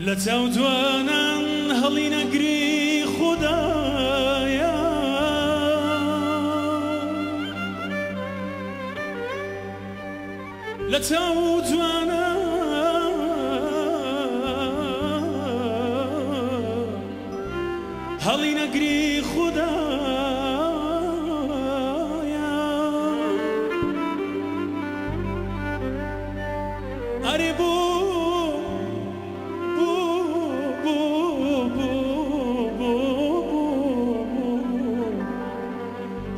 لە چاو جوانان هەڵی نەگری خودایە لە چاو جوانان هەڵی نەگری خودایە ئەرێ بۆ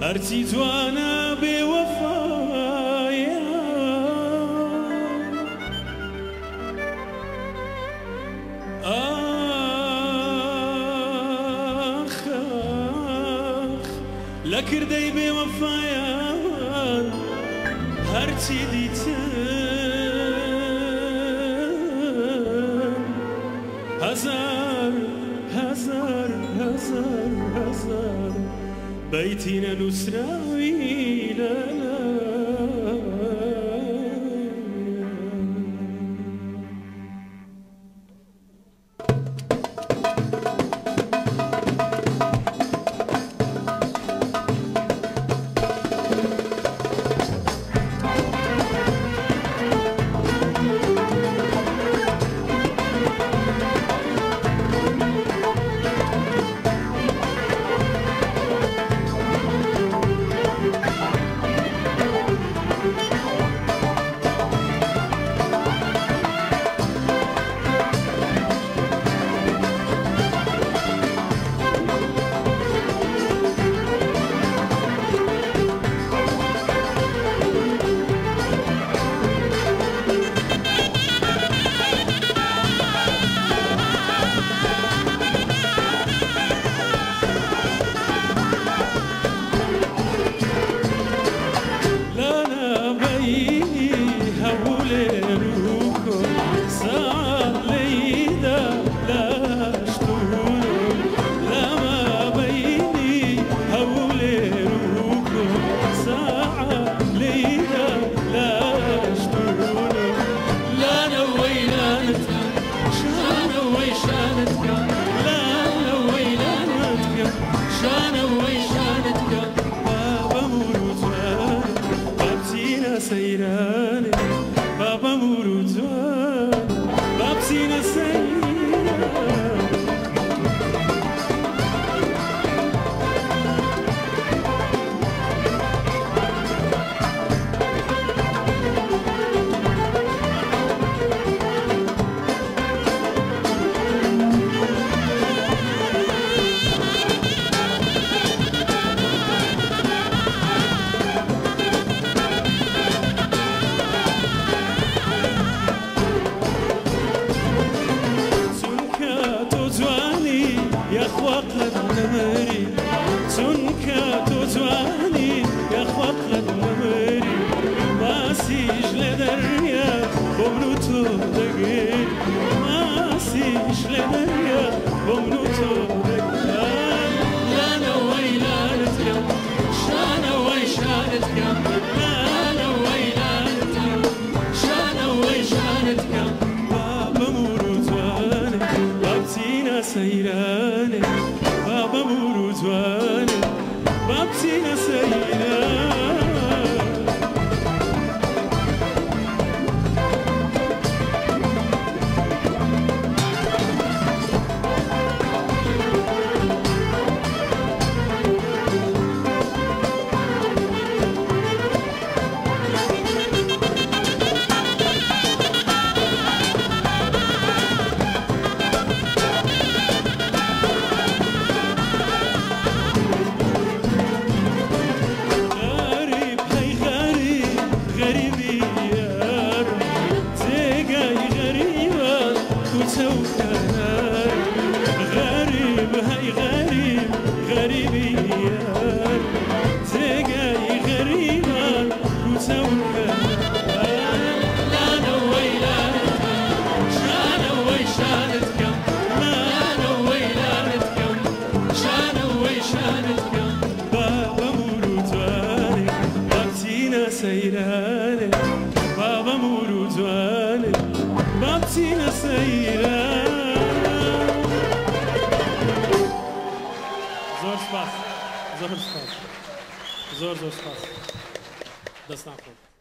هەرچی جوانە بێوەفایە ئاخ ئاخ لە کردەی بێوەفایان هەرچی دیتم هەزار هەزار هەزار هەزار بەیتی نەنووسراوی لەلا سەیرانێ بابە موروجوان با بچینە سەیران. یاخوا قەت نەمری، چونکە تۆ جوانی یاخوا قەت نەمری، ماسیش لە دەریا بۆ من و تۆ دەگری، ماسیش لە دەریا بۆ من و تۆ دەگری. لانەوەی لانت کەم، شانەوەی شانت کەم، لانەوەی لانت کەم، شانەوەی شانت کەم. بابە موروجوانێ با بچینە سەیرانێ، بابە موروجوانێ با بچینە سەیران. غريب هاي غريب غريبي يار، تلقاي غريبة وتوكل. لا نوي لا شانوي شانتكم، لا نوي لا نتكم، شانوي شانتكم. بابا موروجواني بابتينا سيراني، بابا موروجواني بابتينا سيراني. زۆر سپاس، زۆر زۆر سپاس، دەستان خۆش.